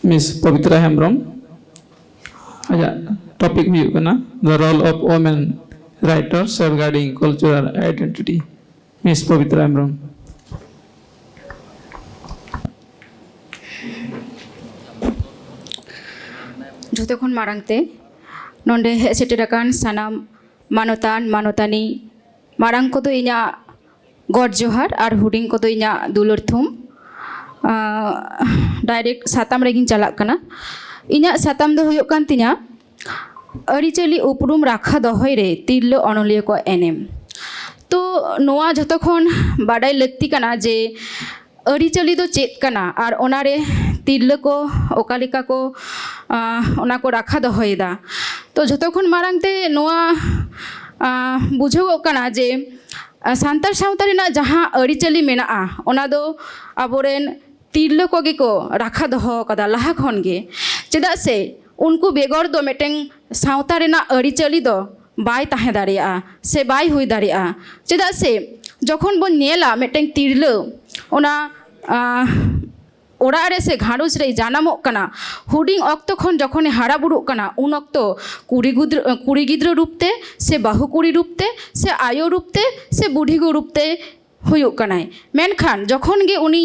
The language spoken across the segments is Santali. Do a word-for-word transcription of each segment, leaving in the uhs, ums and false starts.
ᱢᱤᱥ ᱯᱚᱵᱤᱛᱨᱟ ᱦᱮᱢᱵᱨᱚᱢ, ᱟᱡᱟᱜ ᱴᱚᱯᱤᱠ ᱦᱩᱭᱩᱜ ᱠᱟᱱᱟ The Role of Women Writers Safeguarding Cultural Identity. Miss Pobitra Hembrom. ᱡᱷᱚᱛᱚ ᱠᱷᱚᱱ ᱢᱟᱲᱟᱝ ᱛᱮ ᱱᱚᱰᱮ ᱦᱮᱡ ᱥᱮᱴᱮᱨ ᱟᱠᱟᱱ ᱥᱟᱱᱟᱢ ᱢᱟᱱᱚᱛᱟᱱ ᱢᱟᱱᱚᱛᱟᱱᱤ, ᱢᱟᱲᱟᱝ ᱠᱚᱫᱚ ᱤᱧᱟᱹᱜ ᱜᱚᱰ ᱡᱚᱦᱟᱨ ᱟᱨ ᱦᱩᱰᱤᱧ ᱠᱚᱫᱚ ᱤᱧᱟᱹᱜ ᱫᱩᱞᱟᱹᱲ ᱛᱷᱩᱢ᱾ ᱰᱟᱭᱨᱮᱠᱴ ᱥᱟᱛᱟᱢ ᱨᱮᱜᱤᱧ ᱪᱟᱞᱟᱜ ᱠᱟᱱᱟ᱾ ᱤᱧᱟᱹᱜ ᱥᱟᱛᱟᱢ ᱫᱚ ᱦᱩᱭᱩᱜ ᱠᱟᱱ ᱛᱤᱧᱟᱹ ᱟᱹᱨᱤᱪᱟᱹᱞᱤ ᱩᱯᱨᱩᱢ ᱨᱟᱠᱷᱟ ᱫᱚᱦᱚᱭ ᱨᱮ ᱛᱤᱨᱞᱟᱹ ᱚᱱᱚᱞᱤᱭᱟᱹ ᱠᱚᱣᱟᱜ ᱮᱱᱮᱢ᱾ ᱛᱚ ᱱᱚᱣᱟ ᱡᱷᱚᱛᱚ ᱠᱷᱚᱱ ᱵᱟᱰᱟᱭ ᱞᱟᱹᱠᱛᱤ ᱠᱟᱱᱟ ᱡᱮ ᱟᱹᱨᱤᱪᱟᱹᱞᱤ ᱫᱚ ᱪᱮᱫ ᱠᱟᱱᱟ ᱟᱨ ᱚᱱᱟᱨᱮ ᱛᱤᱨᱞᱟᱹ ᱠᱚ ᱚᱠᱟ ᱞᱮᱠᱟ ᱠᱚ ᱚᱱᱟ ᱠᱚ ᱨᱟᱠᱷᱟ ᱫᱚᱦᱚᱭᱮᱫᱟ᱾ ᱛᱚ ᱡᱷᱚᱛᱚ ᱠᱷᱚᱱ ᱢᱟᱲᱟᱝ ᱛᱮ ᱱᱚᱣᱟ ᱵᱩᱡᱷᱟᱹᱣᱚᱜ ᱠᱟᱱᱟ ᱡᱮ ᱥᱟᱱᱛᱟᱲ ᱥᱟᱶᱛᱟ ᱨᱮᱱᱟᱜ ᱡᱟᱦᱟᱸ ᱟᱹᱨᱤᱪᱟᱹᱞᱤ ᱢᱮᱱᱟᱜᱼᱟ, ᱚᱱᱟ ᱫᱚ ᱟᱵᱚᱨᱮᱱ ᱛᱤᱨᱞᱟᱹ ᱠᱚᱜᱮ ᱠᱚ ᱨᱟᱠᱷᱟ ᱫᱚᱦᱚ ᱟᱠᱟᱫᱟ ᱞᱟᱦᱟ ᱠᱷᱚᱱ ᱜᱮ᱾ ᱪᱮᱫᱟᱜ ᱥᱮ ᱩᱱᱠᱩ ᱵᱮᱜᱚᱨ ᱫᱚ ᱢᱤᱫᱴᱮᱱ ᱥᱟᱶᱛᱟ ᱨᱮᱱᱟᱜ ᱟᱹᱨᱤᱪᱟᱹᱞᱤ ᱫᱚ ᱵᱟᱭ ᱛᱟᱦᱮᱸ ᱫᱟᱲᱮᱭᱟᱜᱼᱟ ᱥᱮ ᱵᱟᱭ ᱦᱩᱭ ᱫᱟᱲᱮᱭᱟᱜᱼᱟ᱾ ᱪᱮᱫᱟᱜ ᱥᱮ ᱡᱚᱠᱷᱚᱱ ᱵᱚᱱ ᱧᱮᱞᱟ ᱢᱤᱫᱴᱮᱱ ᱛᱤᱨᱞᱟᱹ ᱚᱱᱟ ᱚᱲᱟᱜ ᱨᱮ ᱥᱮ ᱜᱷᱟᱨᱚᱸᱡᱽ ᱨᱮᱭ ᱡᱟᱱᱟᱢᱚᱜ ᱠᱟᱱᱟ, ᱦᱩᱰᱤᱧ ᱚᱠᱛᱚ ᱠᱷᱚᱱ ᱡᱚᱠᱷᱚᱱᱮ ᱦᱟᱨᱟ ᱵᱩᱨᱩᱜ ᱠᱟᱱᱟ, ᱩᱱ ᱚᱠᱛᱚ ᱠᱩᱲᱤ ᱜᱤᱫᱽᱨᱟᱹ ᱠᱩᱲᱤ ᱜᱤᱫᱽᱨᱟᱹ ᱨᱩᱯ ᱛᱮ ᱥᱮ ᱵᱟᱹᱦᱩ ᱠᱩᱲᱤ ᱨᱩᱯ ᱛᱮ ᱥᱮ ᱟᱭᱳ ᱨᱩᱯ ᱛᱮ ᱥᱮ ᱵᱩᱰᱷᱤ ᱜᱚ ᱨᱩᱯ ᱛᱮ ᱦᱩᱭᱩᱜ ᱠᱟᱱᱟᱭ᱾ ᱢᱮᱱᱠᱷᱟᱱ ᱡᱚᱠᱷᱚᱱ ᱜᱮ ᱩᱱᱤ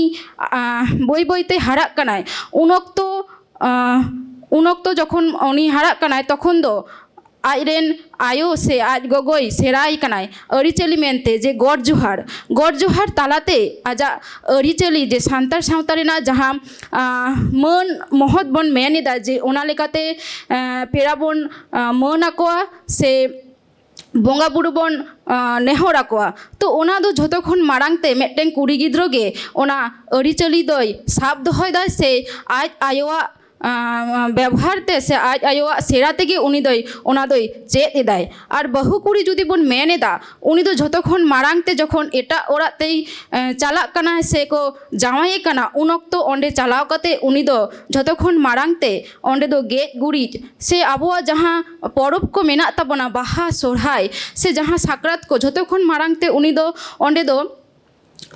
ᱵᱟᱹᱭ ᱵᱟᱹᱭᱛᱮ ᱦᱟᱨᱟᱜ ᱠᱟᱱᱟᱭ, ᱩᱱ ᱚᱠᱛᱚ ᱩᱱ ᱚᱠᱛᱚ ᱡᱚᱠᱷᱚᱱ ᱩᱱᱤ ᱦᱟᱨᱟᱜ ᱠᱟᱱᱟᱭ, ᱛᱚᱠᱷᱚᱱ ᱫᱚ ᱟᱡᱨᱮᱱ ᱟᱭᱳ ᱥᱮ ᱟᱡ ᱜᱚᱜᱚᱭ ᱥᱮᱬᱟᱭ ᱠᱟᱱᱟᱭ ᱟᱹᱨᱤᱪᱟᱹᱞᱤ ᱢᱮᱱᱛᱮ ᱡᱮ ᱜᱚᱰ ᱡᱚᱦᱟᱨ᱾ ᱜᱚᱰ ᱡᱚᱦᱟᱨ ᱛᱟᱞᱟᱛᱮ ᱟᱡᱟᱜ ᱟᱹᱨᱤᱪᱟᱹᱞᱤ ᱡᱮ ᱥᱟᱱᱛᱟᱲ ᱥᱟᱶᱛᱟ ᱨᱮᱱᱟᱜ ᱡᱟᱦᱟᱸ ᱢᱟᱹᱱ ᱢᱚᱦᱚᱛ ᱵᱚᱱ ᱢᱮᱱ ᱮᱫᱟ, ᱡᱮ ᱚᱱᱟ ᱞᱮᱠᱟᱛᱮ ᱯᱮᱲᱟ ᱵᱚᱱ ᱢᱟᱹᱱ ᱟᱠᱚᱣᱟ ᱥᱮ ᱵᱚᱸᱜᱟ ᱵᱩᱨᱩ ᱵᱚᱱ ᱱᱮᱦᱚᱨ ᱟᱠᱚᱣᱟ᱾ ᱛᱚ ᱚᱱᱟ ᱫᱚ ᱡᱷᱚᱛᱚ ᱠᱷᱚᱱ ᱢᱟᱲᱟᱝ ᱛᱮ ᱢᱤᱫᱴᱮᱱ ᱠᱩᱲᱤ ᱜᱤᱫᱽᱨᱟᱹ ᱜᱮ ᱚᱱᱟ ᱟᱹᱨᱤᱪᱟᱹᱞᱤ ᱫᱚᱭ ᱥᱟᱵ ᱫᱚᱦᱚᱭᱮᱫᱟᱭ ᱥᱮ ᱟᱡ ᱟᱭᱳᱣᱟᱜ ᱵᱮᱵᱚᱦᱟᱨ ᱛᱮ ᱥᱮ ᱟᱡ ᱟᱭᱳᱣᱟᱜ ᱥᱮᱬᱟ ᱛᱮᱜᱮ ᱩᱱᱤ ᱫᱚᱭ ᱚᱱᱟ ᱫᱚᱭ ᱪᱮᱫ ᱮᱫᱟᱭ᱾ ᱟᱨ ᱵᱟᱹᱦᱩ ᱠᱩᱲᱤ ᱡᱩᱫᱤ ᱵᱚᱱ ᱢᱮᱱ ᱮᱫᱟ, ᱩᱱᱤ ᱫᱚ ᱡᱷᱚᱛᱚ ᱠᱷᱚᱱ ᱢᱟᱲᱟᱝ ᱛᱮ ᱡᱚᱠᱷᱚᱱ ᱮᱴᱟᱜ ᱚᱲᱟᱜ ᱛᱮᱭ ᱪᱟᱞᱟᱜ ᱠᱟᱱᱟ ᱥᱮ ᱠᱚ ᱡᱟᱶᱟᱭᱮ ᱠᱟᱱᱟ, ᱩᱱ ᱚᱠᱛᱚ ᱚᱸᱰᱮ ᱪᱟᱞᱟᱣ ᱠᱟᱛᱮ ᱩᱱᱤ ᱫᱚ ᱡᱷᱚᱛᱚ ᱠᱷᱚᱱ ᱢᱟᱲᱟᱝ ᱛᱮ ᱚᱸᱰᱮ ᱫᱚ ᱜᱮᱡ ᱜᱩᱨᱤᱡ ᱥᱮ ᱟᱵᱚᱣᱟᱜ ᱡᱟᱦᱟᱸ ᱯᱚᱨᱚᱵᱽ ᱠᱚ ᱢᱮᱱᱟᱜ ᱛᱟᱵᱚᱱᱟ, ᱵᱟᱦᱟ, ᱥᱚᱨᱦᱟᱭ ᱥᱮ ᱡᱟᱦᱟᱸ ᱥᱟᱠᱨᱟᱛ ᱠᱚ, ᱡᱷᱚᱛᱚ ᱠᱷᱚᱱ ᱢᱟᱲᱟᱝ ᱛᱮ ᱩᱱᱤ ᱫᱚ ᱚᱸᱰᱮ ᱫᱚ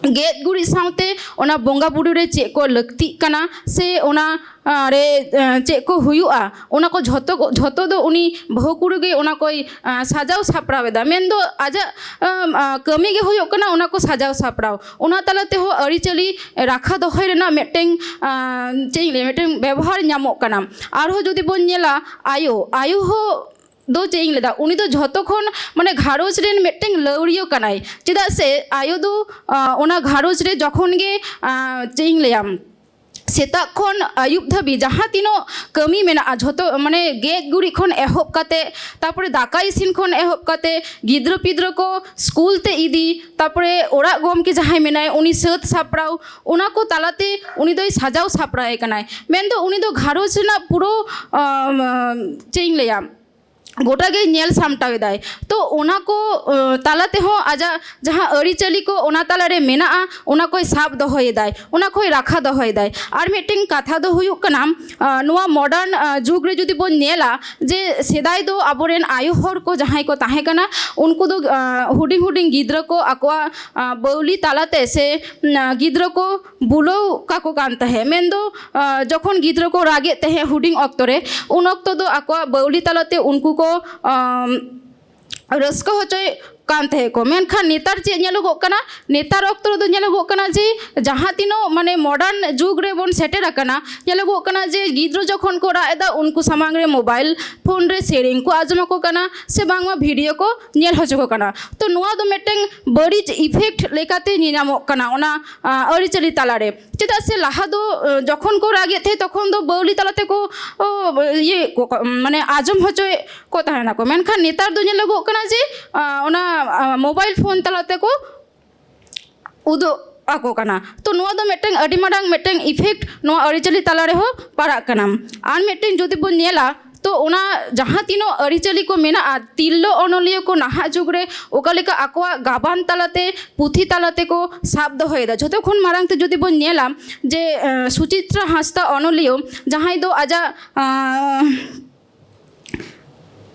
ᱜᱮᱡ ᱜᱩᱨᱤᱡ ᱥᱟᱶᱛᱮ ᱚᱱᱟ ᱵᱚᱸᱜᱟ ᱵᱩᱨᱩ ᱨᱮ ᱪᱮᱫ ᱠᱚ ᱞᱟᱹᱠᱛᱤᱜ ᱠᱟᱱᱟ ᱥᱮ ᱚᱱᱟ ᱟᱸ, ᱨᱮ ᱟᱸ, ᱪᱮᱫ ᱠᱚ ᱦᱩᱭᱩᱜᱼᱟ, ᱚᱱᱟ ᱠᱚ ᱡᱷᱚᱛᱚ ᱠᱚ- ᱡᱷᱚᱛᱚ ᱫᱚ ᱩᱱᱤ ᱵᱟᱹᱦᱩ ᱠᱩᱲᱤ ᱜᱮ ᱚᱱᱟ ᱠᱚᱭ ᱟᱸ, ᱥᱟᱡᱟᱣ ᱥᱟᱯᱲᱟᱣ ᱮᱫᱟ᱾ ᱢᱮᱱᱫᱚ ᱟᱡᱟᱜ ᱟᱸ, ᱟᱸ, ᱠᱟᱹᱢᱤ ᱜᱮ ᱦᱩᱭᱩᱜ ᱠᱟᱱᱟ ᱚᱱᱟ ᱠᱚ ᱥᱟᱡᱟᱣ ᱥᱟᱯᱲᱟᱣ᱾ ᱚᱱᱟ ᱛᱟᱞᱟ ᱛᱮᱦᱚᱸ ᱟᱹᱨᱤᱪᱟᱹᱞᱤ ᱨᱟᱠᱷᱟ ᱫᱚᱦᱚᱭ ᱨᱮᱱᱟᱜ ᱢᱤᱫᱴᱮᱱ ᱟᱸ, ᱪᱮᱫ ᱤᱧ ᱞᱟᱹᱭᱟ, ᱢᱤᱫᱴᱮᱱ ᱵᱮᱵᱚᱦᱟᱨ ᱧᱟᱢᱚᱜ ᱠᱟᱱᱟ᱾ ᱟᱨᱦᱚᱸ ᱡᱩᱫᱤ ᱵᱚᱱ ᱧᱮᱞᱟ, ᱟᱭᱳ ᱟᱭᱳ ᱦᱚᱸ ᱫᱚ ᱪᱮᱫ ᱤᱧ ᱞᱟᱹᱭᱫᱟ, ᱩᱱᱤ ᱫᱚ ᱡᱷᱚᱛᱚ ᱠᱷᱚᱱ ᱢᱟᱱᱮ ᱜᱷᱟᱨᱚᱸᱡᱽ ᱨᱮᱱ ᱢᱤᱫᱴᱮᱱ ᱞᱟᱹᱣᱲᱤᱭᱟᱹ ᱠᱟᱱᱟᱭ᱾ ᱪᱮᱫᱟᱜ ᱥᱮ ᱟᱭᱳ ᱫᱚ ᱟᱸ, ᱚᱱᱟ ᱜᱷᱟᱨᱚᱸᱡᱽ ᱨᱮ ᱡᱚᱠᱷᱚᱱ ᱜᱮ ᱟᱸ, ᱪᱮᱫ ᱤᱧ ᱞᱟᱹᱭᱟ, ᱥᱮᱛᱟᱜ ᱠᱷᱚᱱ ᱟᱹᱭᱩᱵ ᱫᱷᱟᱹᱵᱤᱡ ᱡᱟᱦᱟᱸ ᱛᱤᱱᱟᱹᱜ ᱠᱟᱹᱢᱤ ᱢᱮᱱᱟᱜᱼᱟ, ᱡᱷᱚᱛᱚ ᱢᱟᱱᱮ ᱜᱮᱡ ᱜᱩᱨᱤᱡ ᱠᱷᱚᱱ ᱮᱦᱚᱵ ᱠᱟᱛᱮ, ᱛᱟᱨᱯᱚᱨᱮ ᱫᱟᱠᱟ ᱤᱥᱤᱱ ᱠᱷᱚᱱ ᱮᱦᱚᱵ ᱠᱟᱛᱮ, ᱜᱤᱫᱽᱨᱟᱹ ᱯᱤᱫᱽᱨᱟᱹ ᱠᱚ ᱥᱠᱩᱞ ᱛᱮ ᱤᱫᱤ, ᱛᱟᱨᱯᱚᱨᱮ ᱚᱲᱟᱜ ᱜᱚᱢᱠᱮ ᱡᱟᱦᱟᱸᱭ ᱢᱮᱱᱟᱭ ᱩᱱᱤ ᱥᱟᱹᱛ ᱥᱟᱯᱲᱟᱣ, ᱚᱱᱟ ᱠᱚ ᱛᱟᱞᱟᱛᱮ ᱩᱱᱤ ᱫᱚᱭ ᱥᱟᱡᱟᱣ ᱥᱟᱯᱲᱟᱣ ᱮ ᱠᱟᱱᱟᱭ᱾ ᱢᱮᱱᱫᱚ ᱩᱱᱤ ᱫᱚ ᱜᱷᱟᱨᱚᱸᱡᱽ ᱨᱮᱱᱟᱜ ᱯᱩᱨᱟᱹ ᱟᱸ, ᱪᱮᱫ ᱤᱧ ᱞᱟᱹᱭᱟ, ᱜᱚᱴᱟ ᱜᱮ ᱧᱮᱞ ᱥᱟᱢᱴᱟᱣ ᱮᱫᱟᱭ᱾ ᱛᱚ ᱚᱱᱟ ᱠᱚ ᱟᱸ, ᱛᱟᱞᱟ ᱛᱮᱦᱚᱸ ᱟᱡᱟᱜ ᱡᱟᱦᱟᱸ ᱟᱹᱨᱤᱪᱟᱹᱞᱤ ᱠᱚ ᱚᱱᱟ ᱛᱟᱞᱟᱨᱮ ᱢᱮᱱᱟᱜᱼᱟ, ᱚᱱᱟ ᱠᱚᱭ ᱥᱟᱵ ᱫᱚᱦᱚᱭᱮᱫᱟᱭ, ᱚᱱᱟ ᱠᱚᱭ ᱨᱟᱠᱷᱟ ᱫᱚᱦᱚᱭᱮᱫᱟᱭ᱾ ᱟᱨ ᱢᱤᱫᱴᱮᱱ ᱠᱟᱛᱷᱟ ᱫᱚ ᱦᱩᱭᱩᱜ ᱠᱟᱱᱟ, ᱟᱸ, ᱱᱚᱣᱟ ᱢᱚᱰᱟᱨᱱ ᱡᱩᱜᱽ ᱨᱮ ᱡᱩᱫᱤ ᱵᱚᱱ ᱧᱮᱞᱟ, ᱡᱮ ᱥᱮᱫᱟᱭ ᱫᱚ ᱟᱵᱚᱨᱮᱱ ᱟᱭᱳ ᱦᱚᱲ ᱠᱚ ᱡᱟᱦᱟᱸᱭ ᱠᱚ ᱛᱟᱦᱮᱸ ᱠᱟᱱᱟ, ᱩᱱᱠᱩ ᱫᱚ ᱟᱸ, ᱦᱩᱰᱤᱧ ᱦᱩᱰᱤᱧ ᱜᱤᱫᱽᱨᱟᱹ ᱠᱚ ᱟᱠᱚᱣᱟᱜ ᱟᱸ, ᱵᱟᱹᱣᱞᱤ ᱛᱟᱞᱟᱛᱮ ᱥᱮ ᱟᱸ, ᱜᱤᱫᱽᱨᱟᱹ ᱠᱚ ᱵᱩᱞᱟᱹᱣ ᱠᱟᱠᱚ ᱠᱟᱱ ᱛᱟᱦᱮᱸᱫ᱾ ᱢᱮᱱᱫᱚ ᱟᱸ, ᱡᱚᱠᱷᱚᱱ ᱜᱤᱫᱽᱨᱟᱹ ᱠᱚ ᱨᱟᱜᱮᱫ ᱛᱟᱦᱮᱸᱫ ᱦᱩᱰᱤᱧ ᱚᱠᱛᱚ ᱨᱮ, ᱩᱱ ᱚᱠᱛᱚ ᱫᱚ ᱟᱠᱚᱣᱟᱜ ᱵᱟᱹᱣᱞᱤ ᱛᱟᱞᱟᱛᱮ ᱩᱱᱠᱩ ᱠᱚ ᱟᱸ, ᱨᱟᱹᱥᱠᱟᱹ ᱦᱚᱪᱚᱭᱮᱫ ᱠᱟᱱ ᱛᱟᱦᱮᱸᱫ ᱠᱚ᱾ ᱢᱮᱱᱠᱷᱟᱱ ᱱᱮᱛᱟᱨ ᱪᱮᱫ ᱧᱮᱞᱚᱜᱚᱜ ᱠᱟᱱᱟ? ᱱᱮᱛᱟᱨ ᱚᱠᱛᱚ ᱨᱮᱫᱚ ᱧᱮᱞᱚᱜᱚᱜ ᱠᱟᱱᱟ ᱡᱮ ᱡᱟᱦᱟᱸ ᱛᱤᱱᱟᱹᱜ ᱢᱟᱱᱮ ᱢᱚᱰᱟᱨᱱ ᱡᱩᱜᱽ ᱨᱮᱵᱚᱱ ᱥᱮᱴᱮᱨ ᱟᱠᱟᱱᱟ, ᱧᱮᱞᱚᱜᱚᱜ ᱠᱟᱱᱟ ᱡᱮ ᱜᱤᱫᱽᱨᱟᱹ ᱡᱚᱠᱷᱚᱱ ᱠᱚ ᱨᱟᱜ ᱮᱫᱟ, ᱩᱱᱠᱩ ᱥᱟᱢᱟᱝ ᱨᱮ ᱢᱳᱵᱟᱭᱤᱞ ᱯᱷᱳᱱ ᱨᱮ ᱥᱮᱨᱮᱧ ᱠᱚ ᱟᱸᱡᱚᱢ ᱟᱠᱚ ᱠᱟᱱᱟ ᱥᱮ ᱵᱟᱝᱢᱟ ᱵᱷᱤᱰᱤᱭᱳ ᱠᱚ ᱧᱮᱞ ᱦᱚᱪᱚ ᱠᱚ ᱠᱟᱱᱟ᱾ ᱛᱚ ᱱᱚᱣᱟ ᱫᱚ ᱢᱤᱫᱴᱮᱱ ᱵᱟᱹᱲᱤᱡ ᱤᱯᱷᱮᱠᱴ ᱞᱮᱠᱟᱛᱮ ᱧᱮᱧᱟᱢᱚᱜ ᱠᱟᱱᱟ ᱚᱱᱟ ᱟᱸ, ᱟᱹᱨᱤᱪᱟᱹᱞᱤ ᱛᱟᱞᱟᱨᱮ᱾ ᱪᱮᱫᱟᱜ ᱥᱮ ᱞᱟᱦᱟ ᱫᱚ ᱟᱸ, ᱡᱚᱠᱷᱚᱱ ᱠᱚ ᱨᱟᱜᱮᱫ ᱛᱟᱦᱮᱸᱫ, ᱛᱚᱠᱷᱚᱱ ᱫᱚ ᱵᱟᱹᱣᱞᱤ ᱛᱟᱞᱟ ᱛᱮᱠᱚ ᱚ, ᱤᱭᱟᱹ ᱠᱚ ᱠᱚ- ᱢᱟᱱᱮ ᱟᱸᱡᱚᱢ ᱦᱚᱪᱚᱭᱮᱫ ᱠᱚ ᱛᱟᱦᱮᱱᱟᱠᱚ᱾ ᱢᱮᱱᱠᱷᱟᱱ ᱱᱮᱛᱟᱨ ᱫᱚ ᱧᱮᱞᱚᱜᱚᱜ ᱠᱟᱱᱟ ᱡᱮ ᱟᱸ, ᱚᱱᱟ ᱟᱸ, ᱢᱳᱵᱟᱭᱤᱞ ᱯᱷᱳᱱ ᱛᱟᱞᱟ ᱛᱮᱠᱚ ᱩᱫᱩᱜ ᱟᱠᱚ ᱠᱟᱱᱟ᱾ ᱛᱚ ᱱᱚᱣᱟ ᱫᱚ ᱢᱤᱫᱴᱟᱝ ᱟᱹᱰᱤ ᱢᱟᱨᱟᱝ ᱢᱤᱫᱴᱟᱝ ᱤᱯᱷᱮᱠᱴ ᱱᱚᱣᱟ ᱟᱹᱨᱤᱪᱟᱹᱞᱤ ᱛᱟᱞᱟ ᱨᱮᱦᱚᱸ ᱯᱟᱲᱟᱜ ᱠᱟᱱᱟ᱾ ᱟᱨ ᱢᱤᱫᱴᱮᱱ ᱡᱩᱫᱤ ᱵᱚᱱ ᱧᱮᱞᱟ, ᱛᱚ ᱚᱱᱟ ᱡᱟᱦᱟᱸ ᱛᱤᱱᱟᱹᱜ ᱟᱹᱨᱤᱪᱟᱹᱞᱤ ᱠᱚ ᱢᱮᱱᱟᱜᱼᱟ, ᱛᱤᱨᱞᱟᱹ ᱚᱱᱚᱞᱤᱭᱟᱹ ᱠᱚ ᱱᱟᱦᱟᱜ ᱡᱩᱜᱽ ᱨᱮ ᱚᱠᱟ ᱞᱮᱠᱟ ᱟᱠᱚᱣᱟᱜ ᱜᱟᱵᱟᱱ ᱛᱟᱞᱟᱛᱮ, ᱯᱩᱛᱷᱤ ᱛᱟᱞᱟ ᱛᱮᱠᱚ ᱥᱟᱵ ᱫᱚᱦᱚᱭᱮᱫᱟ᱾ ᱡᱷᱚᱛᱚ ᱠᱷᱚᱱ ᱢᱟᱨᱟᱝ ᱛᱮ ᱡᱩᱫᱤ ᱵᱚᱱ ᱧᱮᱞᱟ ᱡᱮ ᱟᱸ, ᱥᱩᱪᱤᱛᱨᱟ ᱦᱟᱸᱥᱫᱟ ᱚᱱᱚᱞᱤᱭᱟᱹ, ᱡᱟᱦᱟᱸᱭ ᱫᱚ ᱟᱡᱟᱜ ᱟᱸ,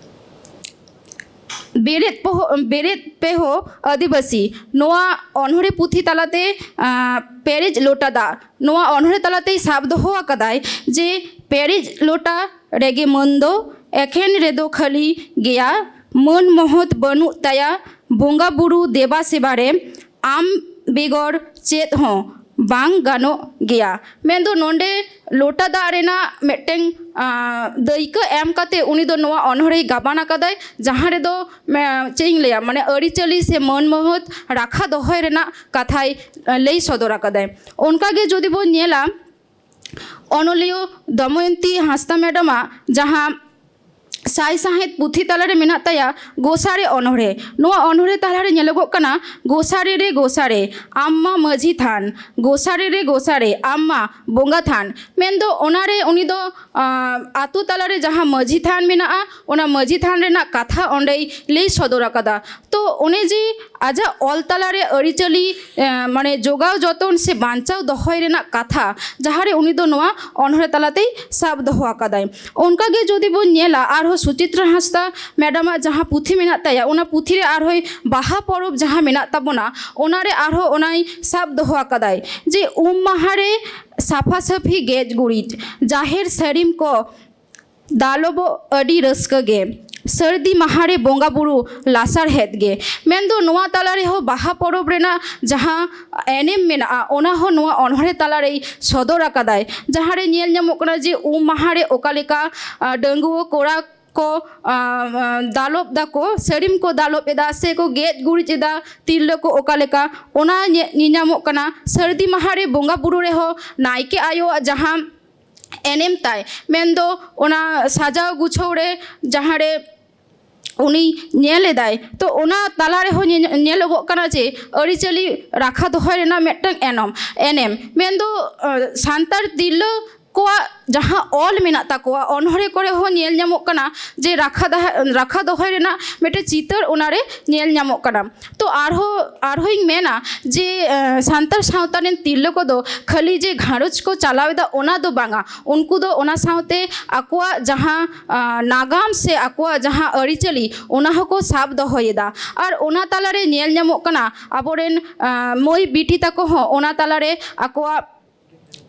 ᱵᱮᱨᱮᱫ ᱯᱚᱦᱚ ᱵᱮᱨᱮᱫ ᱯᱮᱦᱚ ᱟᱹᱫᱤᱵᱟᱹᱥᱤ, ᱱᱚᱣᱟ ᱚᱱᱚᱬᱦᱮ ᱯᱩᱛᱷᱤ ᱛᱟᱞᱟᱛᱮ ᱟᱸ, ᱯᱮᱨᱮᱡ ᱞᱚᱴᱟ ᱫᱟᱜ, ᱱᱚᱣᱟ ᱚᱱᱚᱬᱦᱮ ᱛᱟᱞᱟᱛᱮᱭ ᱥᱟᱵ ᱫᱚᱦᱚ ᱟᱠᱟᱫᱟᱭ ᱡᱮ ᱯᱮᱨᱮᱡ ᱞᱚᱴᱟ ᱨᱮᱜᱮ ᱢᱟᱹᱱ ᱫᱚ, ᱮᱠᱷᱮᱱ ᱨᱮᱫᱚ ᱠᱷᱟᱹᱞᱤ ᱜᱮᱭᱟ, ᱢᱟᱹᱱ ᱢᱚᱦᱚᱛ ᱵᱟᱹᱱᱩᱜ ᱛᱟᱭᱟ, ᱵᱚᱸᱜᱟ ᱵᱩᱨᱩ ᱫᱮᱵᱟ ᱥᱮᱵᱟ ᱨᱮ ᱟᱢ ᱵᱮᱜᱚᱨ ᱪᱮᱫ ᱦᱚᱸ ᱵᱟᱝ ᱜᱟᱱᱚᱜ ᱜᱮᱭᱟ᱾ ᱢᱮᱱᱫᱚ ᱱᱚᱰᱮ ᱞᱚᱴᱟ ᱫᱟᱜ ᱨᱮᱱᱟᱜ ᱢᱤᱫᱴᱮᱱ, ᱟᱸ, ᱫᱟᱹᱭᱠᱟᱹ ᱮᱢ ᱠᱟᱛᱮ ᱩᱱᱤ ᱫᱚ ᱱᱚᱣᱟ ᱚᱱᱚᱬᱦᱮᱭ ᱜᱟᱵᱟᱱ ᱟᱠᱟᱫᱟᱭ, ᱡᱟᱦᱟᱸ ᱨᱮᱫᱚ, ᱢᱮ-, ᱪᱮᱫ ᱤᱧ ᱞᱟᱹᱭᱟ, ᱢᱟᱱᱮ ᱟᱹᱨᱤᱪᱟᱹᱞᱤ ᱥᱮ ᱢᱟᱹᱱ ᱢᱚᱦᱚᱛ ᱨᱟᱠᱷᱟ ᱫᱚᱦᱚᱭ ᱨᱮᱱᱟᱜ ᱠᱟᱛᱷᱟᱭ, ᱟᱸ, ᱞᱟᱹᱭ ᱥᱚᱫᱚᱨ ᱟᱠᱟᱫᱟᱭ᱾ ᱚᱱᱠᱟᱜᱮ ᱡᱩᱫᱤ ᱵᱚᱱ ᱧᱮᱞᱟ, ᱚᱱᱚᱞᱤᱭᱟᱹ ᱫᱚᱢᱚᱭᱚᱱᱛᱤ ᱦᱟᱸᱥᱫᱟ ᱢᱮᱰᱟᱢᱟᱜ ᱡᱟᱦᱟᱸ ᱥᱟᱭ ᱥᱟᱶᱦᱮᱫ ᱯᱩᱛᱷᱤ ᱛᱟᱞᱟᱨᱮ ᱢᱮᱱᱟᱜ ᱛᱟᱭᱟ ᱜᱚᱥᱟᱨᱮ ᱚᱱᱚᱬᱦᱮ᱾ ᱱᱚᱣᱟ ᱚᱱᱚᱬᱦᱮ ᱛᱟᱞᱟᱨᱮ ᱧᱮᱞᱚᱜᱚᱜ ᱠᱟᱱᱟ, "ᱜᱚᱥᱟᱨᱮ ᱨᱮ ᱜᱚᱥᱟᱨᱮ, ᱟᱢ ᱢᱟ ᱢᱟᱹᱡᱷᱤ ᱛᱷᱟᱱ, ᱜᱚᱥᱟᱨᱮ ᱨᱮ ᱜᱚᱥᱟᱨᱮ, ᱟᱢ ᱢᱟ ᱵᱚᱸᱜᱟ ᱛᱷᱟᱱ", ᱢᱮᱱᱫᱚ ᱚᱱᱟᱨᱮ ᱩᱱᱤ ᱫᱚ, ᱟᱸ, ᱟᱛᱳ ᱛᱟᱞᱟᱨᱮ ᱡᱟᱦᱟᱸ ᱢᱟᱹᱡᱷᱤ ᱛᱷᱟᱱ ᱢᱮᱱᱟᱜᱼᱟ, ᱚᱱᱟ ᱢᱟᱹᱡᱷᱤ ᱛᱷᱟᱱ ᱨᱮᱱᱟᱜ ᱠᱟᱛᱷᱟ ᱚᱸᱰᱮᱭ ᱞᱟᱹᱭ ᱥᱚᱫᱚᱨ ᱟᱠᱟᱫᱟ᱾ ᱛᱚ ᱚᱱᱮ ᱡᱮ ᱟᱡᱟᱜ ᱚᱞ ᱛᱟᱞᱟᱨᱮ ᱟᱹᱨᱤᱪᱟᱹᱞᱤ, ᱮᱸ, ᱢᱟᱱᱮ ᱡᱚᱜᱟᱣ ᱡᱚᱛᱚᱱ ᱥᱮ ᱵᱟᱧᱪᱟᱣ ᱫᱚᱦᱚᱭ ᱨᱮᱱᱟᱜ ᱠᱟᱛᱷᱟ, ᱡᱟᱦᱟᱸᱨᱮ ᱩᱱᱤ ᱫᱚ ᱱᱚᱣᱟ ᱚᱱᱚᱬᱦᱮ ᱛᱟᱞᱟᱛᱮᱭ ᱥᱟᱵ ᱫᱚᱦᱚ ᱟᱠᱟᱫᱟᱭ᱾ ᱚᱱᱠᱟᱜᱮ ᱡᱩᱫᱤ ᱵᱚᱱ ᱧᱮᱞᱟ, ᱟᱨᱦᱚᱸ ᱥᱩᱪᱤᱛᱨᱟ ᱦᱟᱸᱥᱫᱟ ᱢᱮᱰᱟᱢᱟᱜ ᱡᱟᱦᱟᱸ ᱯᱩᱛᱷᱤ ᱢᱮᱱᱟᱜ ᱛᱟᱭᱟ, ᱚᱱᱟ ᱯᱩᱛᱷᱤ ᱨᱮ ᱟᱨᱦᱚᱸᱭ ᱵᱟᱦᱟ ᱯᱚᱨᱚᱵᱽ ᱡᱟᱦᱟᱸ ᱢᱮᱱᱟᱜ ᱛᱟᱵᱚᱱᱟ, ᱚᱱᱟᱨᱮ ᱟᱨᱦᱚᱸ ᱚᱱᱟᱭ ᱥᱟᱵ ᱫᱚᱦᱚ ᱟᱠᱟᱫᱟᱭ ᱡᱮ ᱩᱢ ᱢᱟᱦᱟ ᱨᱮ ᱥᱟᱯᱷᱟ ᱥᱟᱹᱯᱷᱤ ᱜᱮᱡ ᱜᱩᱨᱤᱡ, ᱡᱟᱦᱮᱨ ᱥᱟᱹᱨᱤᱢ ᱠᱚ ᱫᱟᱞᱚᱵᱚᱜ ᱟᱹᱰᱤ ᱨᱟᱹᱥᱠᱟᱹ ᱜᱮ, ᱥᱟᱹᱨᱫᱤ ᱢᱟᱦᱟ ᱨᱮ ᱵᱚᱸᱜᱟ ᱵᱩᱨᱩ ᱞᱟᱥᱟᱲᱦᱮᱫ ᱜᱮ᱾ ᱢᱮᱱᱫᱚ ᱱᱚᱣᱟ ᱛᱟᱞᱟ ᱨᱮᱦᱚᱸ ᱵᱟᱦᱟ ᱯᱚᱨᱚᱵᱽ ᱨᱮᱱᱟᱜ ᱡᱟᱦᱟᱸ ᱮᱱᱮᱢ ᱢᱮᱱᱟᱜᱼᱟ, ᱚᱱᱟ ᱦᱚᱸ ᱱᱚᱣᱟ ᱚᱱᱚᱬᱦᱮ ᱛᱟᱞᱟ ᱨᱮᱭ ᱥᱚᱫᱚᱨ ᱟᱠᱟᱫᱟᱭ, ᱡᱟᱦᱟᱸ ᱨᱮ ᱧᱮᱞ ᱧᱟᱢᱚᱜ ᱠᱟᱱᱟ ᱡᱮ ᱩᱢ ᱢᱟᱦᱟ ᱨᱮ ᱚᱠᱟ ᱞᱮᱠᱟ, ᱟᱸ, ᱰᱟᱺᱜᱩᱣᱟᱹ ᱠᱚᱲᱟ ᱠᱚ, ᱟᱸ, ᱟᱸ, ᱫᱟᱞᱚᱵ ᱫᱟᱠᱚ, ᱥᱟᱹᱲᱤᱢ ᱠᱚ ᱫᱟᱞᱚᱵ ᱮᱫᱟ ᱥᱮ ᱠᱚ ᱜᱮᱡ ᱜᱩᱨᱤᱡ ᱮᱫᱟ, ᱛᱤᱨᱞᱟᱹ ᱠᱚ ᱚᱠᱟ ᱞᱮᱠᱟ, ᱚᱱᱟ ᱧᱮ-, ᱧᱮᱧᱟᱢᱚᱜ ᱠᱟᱱᱟ᱾ ᱥᱟᱹᱨᱫᱤ ᱢᱟᱦᱟ ᱨᱮ ᱵᱚᱸᱜᱟ ᱵᱩᱨᱩ ᱨᱮᱦᱚᱸ ᱱᱟᱭᱠᱮ ᱟᱭᱳᱣᱟᱜ ᱡᱟᱦᱟᱸ ᱮᱱᱮᱢ ᱛᱟᱭ, ᱢᱮᱱᱫᱚ ᱚᱱᱟ ᱥᱟᱡᱟᱣ ᱜᱩᱪᱷᱟᱹᱣ ᱨᱮ ᱡᱟᱦᱟᱸ ᱨᱮ ᱩᱱᱤ ᱧᱮᱞ ᱮᱫᱟᱭ, ᱛᱚ ᱚᱱᱟ ᱛᱟᱞᱟ ᱨᱮᱦᱚᱸ ᱧᱮ-, ᱧᱮᱞᱚᱜᱚᱜ ᱠᱟᱱᱟ ᱡᱮ ᱟᱹᱨᱤᱪᱟᱹᱞᱤ ᱨᱟᱠᱷᱟ ᱫᱚᱦᱚᱭ ᱨᱮᱱᱟᱜ ᱢᱤᱫᱴᱟᱝ ᱮᱱᱚᱢ, ᱮᱱᱮᱢ, ᱢᱮᱱᱫᱚ, ᱟᱸ, ᱥᱟᱱᱛᱟᱲ ᱛᱤᱨᱞᱟᱹ ᱠᱚᱣᱟᱜ ᱡᱟᱦᱟᱸ ᱚᱞ ᱢᱮᱱᱟᱜ ᱛᱟᱠᱚᱣᱟ, ᱚᱱᱚᱬᱦᱮ ᱠᱚᱨᱮ ᱦᱚᱸ ᱧᱮᱞ ᱧᱟᱢᱚᱜ ᱠᱟᱱᱟ ᱡᱮ ᱨᱟᱠᱷᱟ ᱫᱟᱦᱟ-, ᱨᱟᱠᱷᱟ ᱫᱚᱦᱚᱭ ᱨᱮᱱᱟᱜ ᱢᱤᱫᱴᱮᱱ ᱪᱤᱛᱟᱹᱨ ᱚᱱᱟᱨᱮ ᱧᱮᱞ ᱧᱟᱢᱚᱜ ᱠᱟᱱᱟ᱾ ᱛᱚ ᱟᱨᱦᱚᱸ, ᱟᱨᱦᱚᱸᱧ ᱢᱮᱱᱟ ᱡᱮ, ᱮ, ᱥᱟᱱᱛᱟᱲ ᱥᱟᱶᱛᱟ ᱨᱮᱱ ᱛᱤᱨᱞᱟᱹ ᱠᱚᱫᱚ ᱠᱷᱟᱹᱞᱤ ᱡᱮ ᱜᱷᱟᱨᱚᱸᱡᱽ ᱠᱚ ᱪᱟᱞᱟᱣ ᱮᱫᱟ, ᱚᱱᱟ ᱫᱚ ᱵᱟᱝᱟ᱾ ᱩᱱᱠᱩ ᱫᱚ ᱚᱱᱟ ᱥᱟᱶᱛᱮ ᱟᱠᱚᱣᱟᱜ ᱡᱟᱦᱟᱸ, ᱟ, ᱱᱟᱜᱟᱢ ᱥᱮ ᱟᱠᱚᱣᱟᱜ ᱡᱟᱦᱟᱸ ᱟᱹᱨᱤᱪᱟᱹᱞᱤ, ᱚᱱᱟ ᱦᱚᱸᱠᱚ ᱥᱟᱵ ᱫᱚᱦᱚᱭᱮᱫᱟ᱾ ᱟᱨ ᱚᱱᱟ ᱛᱟᱞᱟᱨᱮ ᱧᱮᱞ ᱧᱟᱢᱚᱜ ᱠᱟᱱᱟ, ᱟᱵᱚᱨᱮᱱ, ᱟ, ᱢᱟᱹᱭ ᱵᱤᱴᱤ ᱛᱟᱠᱚ ᱦᱚᱸ ᱚᱱᱟ ᱛᱟᱞᱟᱨᱮ ᱟᱠᱚᱣᱟᱜ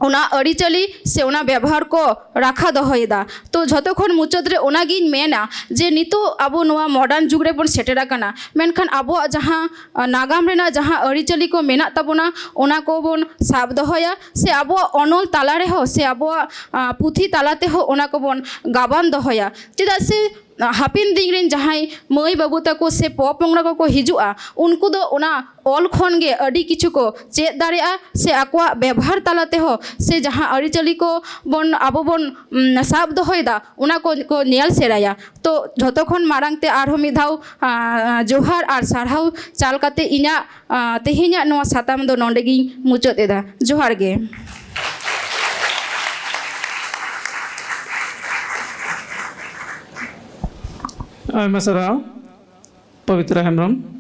ᱚᱱᱟ ᱟᱹᱨᱤᱪᱟᱹᱞᱤ ᱥᱮ ᱚᱱᱟ ᱵᱮᱵᱚᱦᱟᱨ ᱠᱚ ᱨᱟᱠᱷᱟ ᱫᱚᱦᱚᱭᱮᱫᱟ᱾ ᱛᱚ ᱡᱷᱚᱛᱚ ᱠᱷᱚᱱ ᱢᱩᱪᱟᱹᱫ ᱨᱮ ᱚᱱᱟᱜᱤᱧ ᱢᱮᱱᱟ ᱡᱮ ᱱᱤᱛᱚᱜ ᱟᱵᱚ ᱱᱚᱣᱟ modern ᱡᱩᱜᱽ ᱨᱮᱵᱚᱱ ᱥᱮᱴᱮᱨ ᱟᱠᱟᱱᱟ, ᱢᱮᱱᱠᱷᱟᱱ ᱟᱵᱚᱣᱟᱜ ᱡᱟᱦᱟᱸ, ᱟ, ᱱᱟᱜᱟᱢ ᱨᱮᱱᱟᱜ ᱡᱟᱦᱟᱸ ᱟᱹᱨᱤᱪᱟᱹᱞᱤ ᱠᱚ ᱢᱮᱱᱟᱜ ᱛᱟᱵᱚᱱᱟ, ᱚᱱᱟ ᱠᱚᱵᱚᱱ ᱥᱟᱵ ᱫᱚᱦᱚᱭᱟ ᱥᱮ ᱟᱵᱚᱣᱟᱜ ᱚᱱᱚᱞ ᱛᱟᱞᱟ ᱨᱮᱦᱚᱸ ᱥᱮ ᱟᱵᱚᱣᱟᱜ, ᱟ, ᱯᱩᱛᱷᱤ ᱛᱟᱞᱟ ᱛᱮᱦᱚᱸ ᱚᱱᱟ ᱠᱚᱵᱚᱱ ᱜᱟᱵᱟᱱ ᱫᱚᱦᱚᱭᱟ᱾ ᱪᱮᱫᱟᱜ ᱥᱮ ᱦᱟᱯᱮᱱ ᱫᱤᱱ ᱨᱮᱱ ᱡᱟᱦᱟᱸᱭ ᱢᱟᱹᱭ ᱵᱟᱹᱵᱩ ᱛᱟᱠᱚ ᱥᱮ ᱯᱚᱯᱚᱝᱲᱟ ᱠᱚᱠᱚ ᱦᱤᱡᱩᱜᱼᱟ, ᱩᱱᱠᱩ ᱫᱚ ᱚᱱᱟ ᱚᱞ ᱠᱷᱚᱱ ᱜᱮ ᱟᱹᱰᱤ ᱠᱤᱪᱷᱩ ᱠᱚ ᱪᱮᱫ ᱫᱟᱲᱮᱭᱟᱜᱼᱟ, ᱥᱮ ᱟᱠᱚᱣᱟᱜ ᱵᱮᱵᱚᱦᱟᱨ ᱛᱟᱞᱟ ᱛᱮᱦᱚᱸ ᱥᱮ ᱡᱟᱦᱟᱸ ᱟᱹᱨᱤᱪᱟᱹᱞᱤ ᱠᱚ ᱵᱚᱱ, ᱟᱵᱚ ᱵᱚᱱ, ᱩᱢ, ᱥᱟᱵ ᱫᱚᱦᱚᱭᱮᱫᱟ, ᱚᱱᱟ ᱠᱚ, ᱠᱚ ᱧᱮᱞ ᱥᱮᱬᱟᱭᱟ᱾ ᱛᱚ ᱡᱷᱚᱛᱚ ᱠᱷᱚᱱ ᱢᱟᱲᱟᱝ ᱛᱮ ᱟᱨᱦᱚᱸ ᱢᱤᱫ ᱫᱷᱟᱣ, ᱟ, ᱡᱚᱦᱟᱨ ᱟᱨ ᱥᱟᱨᱦᱟᱣ ᱪᱟᱞ ᱠᱟᱛᱮ ᱤᱧᱟᱹᱜ, ᱟ, ᱛᱮᱦᱮᱧᱟᱜ ᱱᱚᱣᱟ ᱥᱟᱛᱟᱢ ᱫᱚ ᱱᱚᱰᱮ ᱜᱤᱧ ᱢᱩᱪᱟᱹᱫ ᱮᱫᱟ᱾ ᱡᱚᱦᱟᱨ ᱜᱮ᱾ ᱟᱭᱢᱟ ᱥᱟᱨᱦᱟᱣ ᱯᱚᱵᱤᱛᱨᱟ ᱦᱮᱢᱵᱨᱚᱢ᱾